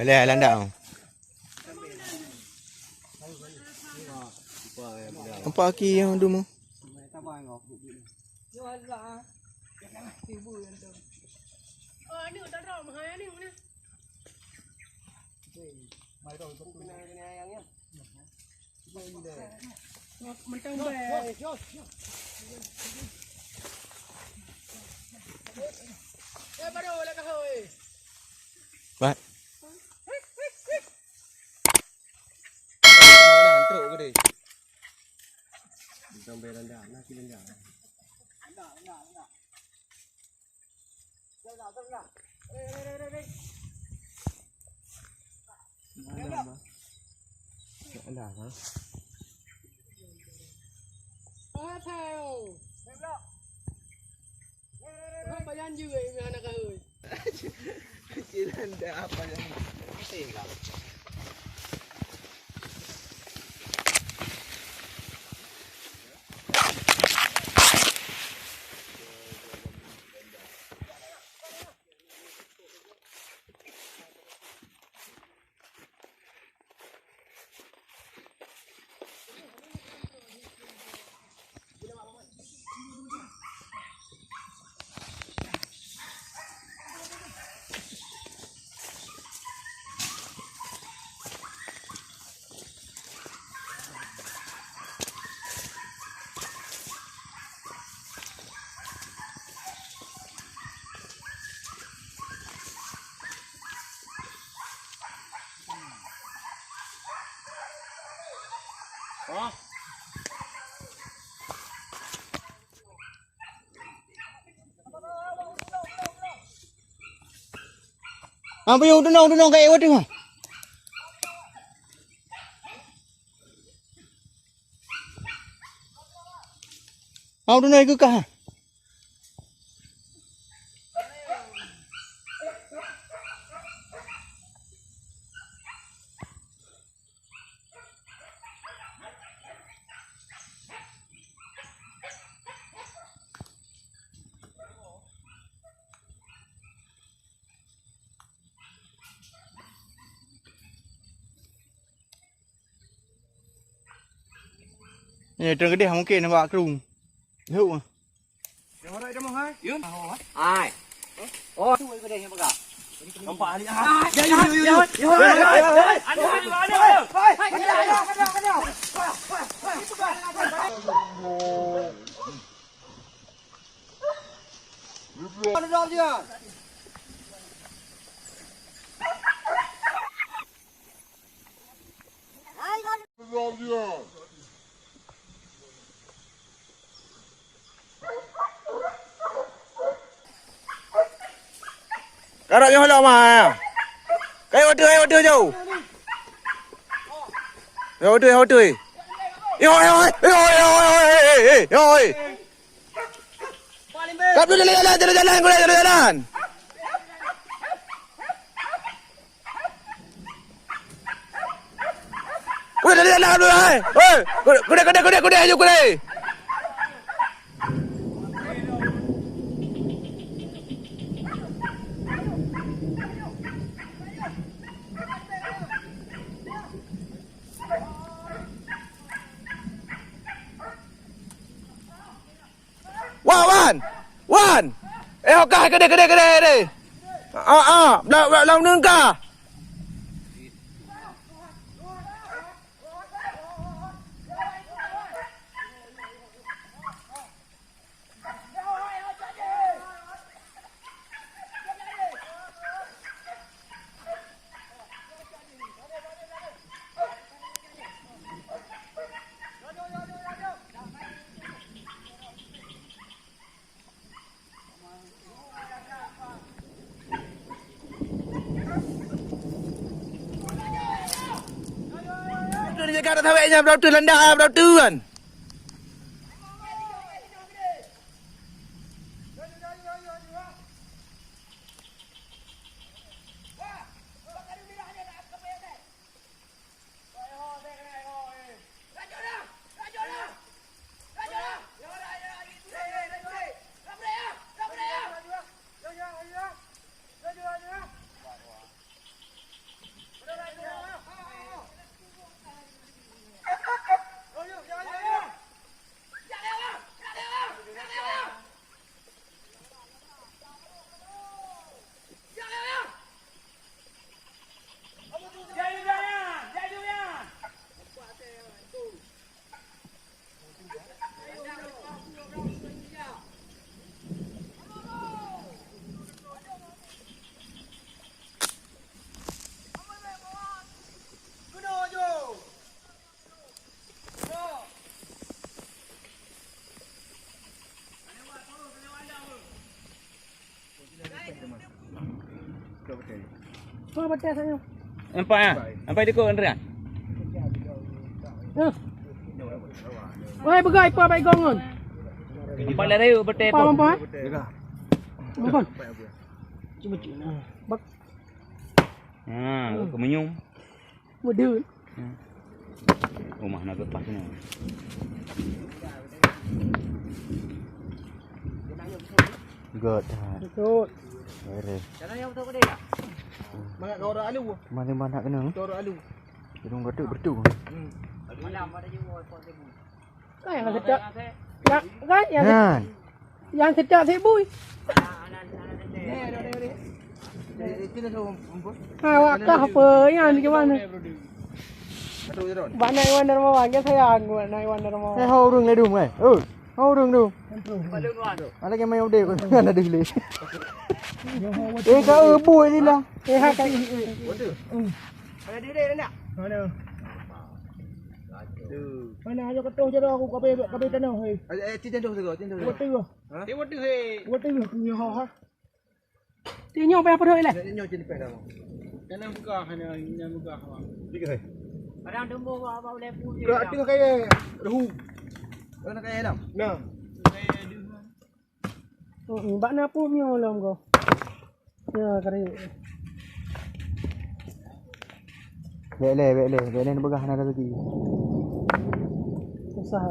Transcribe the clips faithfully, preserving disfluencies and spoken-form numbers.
Alah, landak. Nampak aki yang dulu. Mantong bae. Eh, baru lah kau, eh. Baik. Trok ke deh? Sampai rendah, nak kira rendah. Ha, buyueng dunong, dunong ka ék watèe ha. Ha, dunong ék kah. Ni, trön keudeh mungken bak krueng. Lheuh. Hai. Oh, tu keudeh nyang peugah. Nampak hari ah. Ya, ya, ya, ya. Karap nyoe lom ah. Kayu ateueh, kayu ateueh jauh. Kayu ateueh, kayu ateueh. Yo, yo, yo, yo, yo, yo, yo, yo, yo. Kap dulu jalan, jalan, jalan, jalan, jalan. Kuda tadi dah dulu hai. Hei, kuda, kuda, kuda, kuda, kuda, aju kuda. Wah, wan! Wan! Eh, okah, keudeh, keudeh, keudeh, keudeh. Ah, ah, bla, bla, lam neungka. Ka dak sawét nyan, bro, tu landak, bro, tu kan. Empat, ah? Empat di kok, Andrea? Woi, peugah ipa baik gongon. Empat lari, betul. Empat, empat. Empat. Cuba cek. Bak. Ha, kemenyum. Meudeun. Hmm. Rumah na geupas ni. Good. Betul. Beres. Mana kau orang alu? Mana mana kena? Kau orang alu. Hidung gatuk betul. Hmm. Kan yang sedap. Kan, kan yang Nah. Yang sedap sibui. Ha, wakah apa yang di mana? Bak na Iwan Darmawan, kan sayang bak na Iwan Darmawan. Eh, hau urang ladum, eh. Oh, hau urang tu. Ada yang main udah, kan ada boleh. Eh, kau buat ni lah. Eh, ha, kai. Mana dia, dia nak? Mana? Mana aja ketuh je dah aku kabeh, kabeh tanah, hei. Eh, eh, cik tanah tu, cik tanah. Betul lah. Ha? Dia waduh, hei. Waduh, punya ha, ha. Dia nyoh payah perut lah. Dia nyoh jadi payah dah. Tanah megah, hana, hana megah, ha. Tiga, hei. Kadang tumbuh, ba, ba, ulai pun dia. Kau tu kaya. Ruhu. Kau nak kaya lam? Nah. Kaya dia. Hmm, bak na pun nyoe lom ko. Ya, kari. Bèk lé, bèk lé, bèk lé neupeugah hana rezeki. Susah.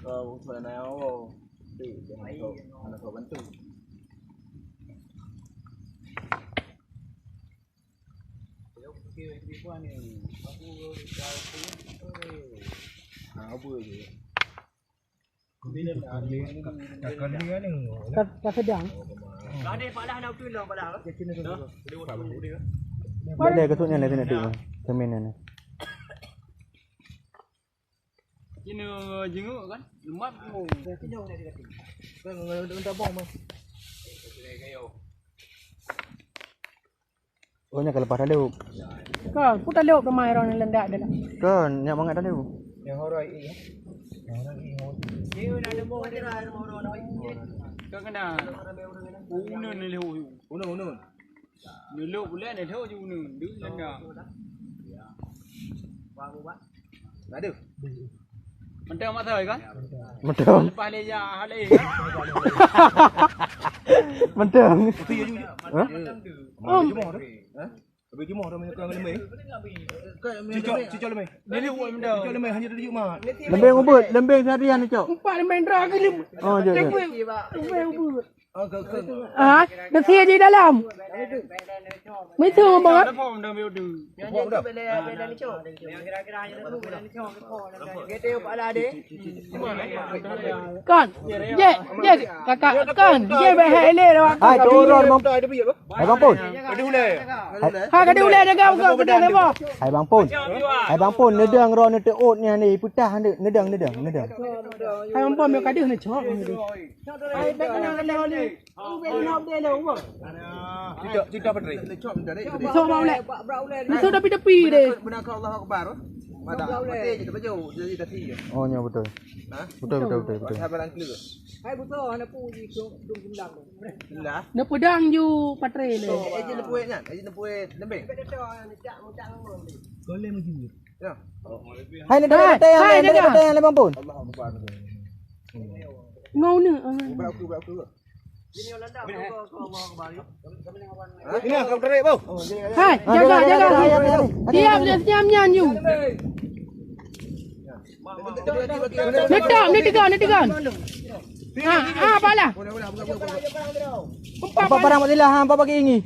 Kau usah na, oh. Hana kau bantu. Ha, apa je? Ka, ka sedang. Ada palah nak tu lah palah. Boleh kasut ni lah kena tu. Semen ni. Cina jenguk kan? Lemak tu. Kan, kan, kan, kan, kan, kan, Oh, nyan ka leupah taleup. Kon, peue taleup teuma roh nyan lendak deh lah. Kon, nyak mangat taleup. Nyang horoi, eh. Nyang horoi, eh, horoi. Ka kena. Uneun ni leuh. Uneun, uneun. Neulok bulan dah lhok je uneun. Deuk lendak. Ada. Mantong masa kan? Mantong. Lepas lé ya hal eh kan? Mantong. Mantong tu. Hah? Mantong tu. Hah? Habis jumah dah menyokong lemai. Cicok, cicok lemai. Dia ni buat benda. Cicok lemai hanya tujuh mat. Lembeng ubit, lembeng seharian ni, Cok. Empat lembeng dah ke lim. Oh, jom, jom. Lembeng ubit. Ah, dah sia di dalam. Mitu, Abang, ah. Kan. Ye, ye, kakak, kan. Ye, beh, hai, le, awak. Hai, turun, Bang. Hai, Bang Pun. Ha, ka diulai jaga muka kita, apa? Hai, Bang Pun. Hai, Bang Pun, neudong roh neuteuôt nyan ni, peutah neudong, neudong, neudong. Hai, Bang Pun, meu ka deuh neucok. Hai, tak kenal-kenal ni. Ubé nak ubé dah, ubé. Cicok, cicok, Patri. Cicok bak ulèe. Musuh tepi-tepi deh. Beuna keu Allahu Akbar. Madah, mati je terbaju, jadi tadi je. Oh, nyo betul. Ha? Betul, betul, betul, betul. Pasal barang kleur. Hai, betul, hana pu ji dong, dong gendang tu. Lah. Neupeudang ju patrei le. Eh, eh, je neupuet nyan, eh, je neupuet lembeng. Golem mujur. Ya. Hai, ni dah Hai, kata yang hai, lain, dah jaga. Kata yang lain, Bang Pun. Ngau ni. Berlaku, berlaku. Hai, jaga, jaga. Tiap dia senyam nyan, you. Neutap, neutegon, neutegon. Ha, ha, apalah. Empat barang buat silah, ha, empat bagi ini.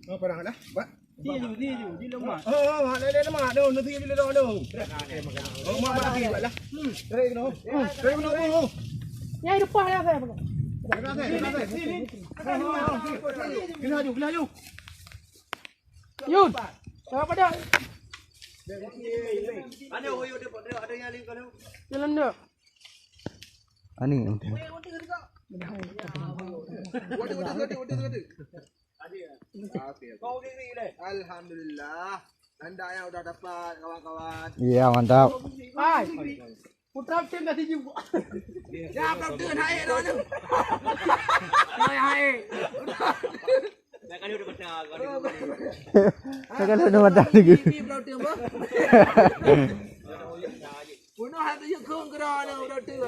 Apa barang lah? Empat. Dia ju, dia ju, dia lemak. Oh, oh, mak, lele lemak tu, nanti bila dah tu. Oh, mak, mak, mak, lah. Hmm, tarik kena. Hmm, tarik kena. Oh, oh. Nyai lepas dah saya. Kena, kena, kena. Kena ju, kena ju. Yun. Siapa pada? Ada, ada, ada yang lain kalau. Jalan dah. Ani yang penting. Alhamdulillah. Tanda yang udah dapat, kawan-kawan. Iya, mantap. Hai. Putra tim dah tuju. Ya, putra tim naik dah tu. Naik, naik. Dah kali udah mata, kali. Dah kali udah mata lagi. Ini, ini putra tim apa? Bunuh hati je kong kera ni, putra tim.